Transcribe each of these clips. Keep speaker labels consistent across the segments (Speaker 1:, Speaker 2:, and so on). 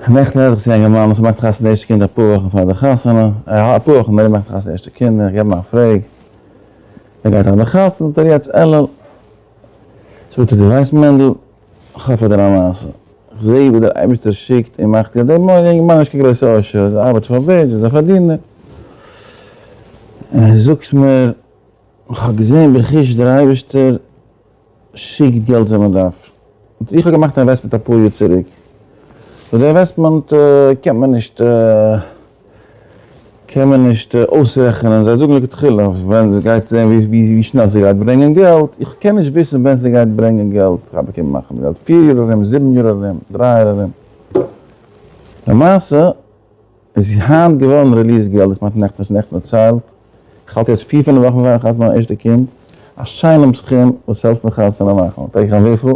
Speaker 1: נעכטן רעד איך צו א אינגערמאן וואס מאכט חתונה די ערשטע קינד אפאר וואכן פאר די חתונה, אפאר וואכן נאך ער מאכט חתונה די ערשטע קינד, איך געב אים א פרעג, ער גייט אויף די חתונה, זאגט ער יעצט אלול, זאגט ער דו ווייסט מענדל, איך האב פאר דיר א מעשה, איך זעה ווי דער אייבערשטער שיקט און מאכט געלט, דער אינגערמאן איז נישט קיין גרויסע עושר, ער ארבעט פאר וועידזש, איז א פארדינער, ער זאגט מיר, איך האב געזען בחוש דער אייבערשטער שיקט געלט ווען מען דארף. איך האב געמאכט א investment אפאר יאר צוריק, און די investment קען מען נישט קען מען נישט אויסרעכענען, זיי זאגן לכתחילה ווען גייט זען ווי שנעל ס'גייט ברענגען געלט, איך קען נישט וויסן ווען ס'גייט ברענגען געלט, איך האב באקומען מאכן געלט פיר יאר ארום, זיבן יאר ארום, דריי יאר ארום, למעשה איז היינט געווארן released געלט, דאס מיינט נעכטן וואס נעכטן דערציילט, איך האלט יעצט פיר פינף וואכן פאר איך חתונה מיין ערשטע קינד, א שיינעם סכום וואס העלפט מיר חתונה מאכן, פרעג איך אים וויפיל,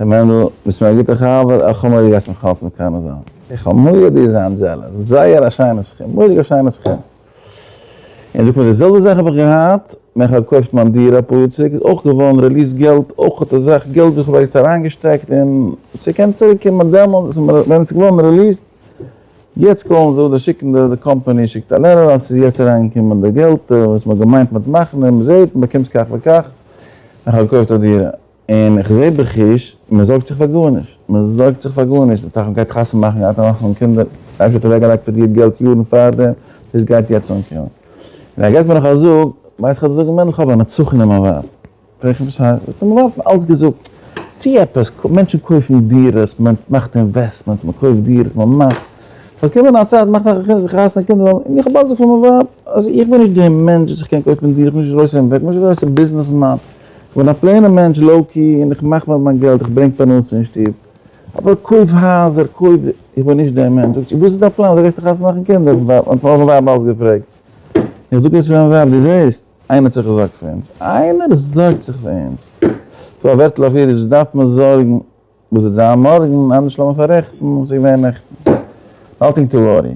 Speaker 1: ר' מענדל ביסט מיר א גוטער חבר, איך האב מורא דו גייסט מיך אלץ מקנא זיין, איך האב מורא דו זיין jealous, זייער א שיינע סכום, מורא'דיג א שיינע סכום. און זאגט מיר די זעלבע זאך האב איך געהאט ווען איך האב געקויפט מיין דירה אפאר יאר צוריק, איז אויך געווארן released געלט, אויך האט אזאך געלט וואס איך האב ערגעץ אריינגעשטעקט און ס'קען צוריק קומען דעמאלטס ווען עס איז געווארן released, יעצט call ן זיי אדער שיקן די קאמפאני שיקט א letter אז ס'איז יעצט אריינגעקומען די געלט וואס מ'האט געמיינט מ'וועט מאכן און מ'זעט מ'באקומט כך וכך, איך האב געקויפט א דירה און איך זע בחוש מ'זארגט זיך פאר גארנישט, מ'זארגט זיך פאר גארנישט, די טאכן גייט חתונה מאכן גייט ער מאכן קינדער, אפשר האט ער אוועקגעלייגט פאר דיר געלט יארן פארדעם, דאס גייט יעצט אנקומען. און ער געבט מיר נאך א זאג, ווייסט איך האב דיר זאגן מענדל כ'האב א נצחון אין מיין ווייב. פרעג איך אים וואס הייסט? זאגט ער מיין ווייב האט מיר אלץ געזאגט, טו עפעס, מענטשן קויפן דירות, מען מאכט investments, מען קויפט דירות, מען מאכט, ס'זאל קומען א צייט מאכט נאך זיך חתונה קינדער זאלן, און איך האב אלץ געזאגט פאר מיין ווייב אז איך בין נישט דער מענטש וואס איך קען קויפן דירות, איך בין נישט גרויסער אינוועסטער, איך בין נישט גרויסער ביזנעסמאן, איך בין א plain ער מענטש low-key און איך מאך מיר מיין געלט, איך ברענג פרנסה אין שטוב, אבער קויף הייזער, קויף, איך בין נישט דער מענטש, זאגט זי, וואס איז דיין פלאן, וויאזוי גייסטו חתונה מאכן קינדער, האט מיין ווייב אלץ געפרעגט, איך זאג יעצט פאר מיין ווייב, דו זעסט, איינער האט זיך געזארגט פאר אונז, איינער זארגט זיך פאר אונז, ס'דא א ווערטל אויף אידיש, וואס דארף מען זארגן וואס וועט זיין מארגן, אנדערש לאמיר פאררעכטן וואס איז געווען נעכטן, nothing to worry.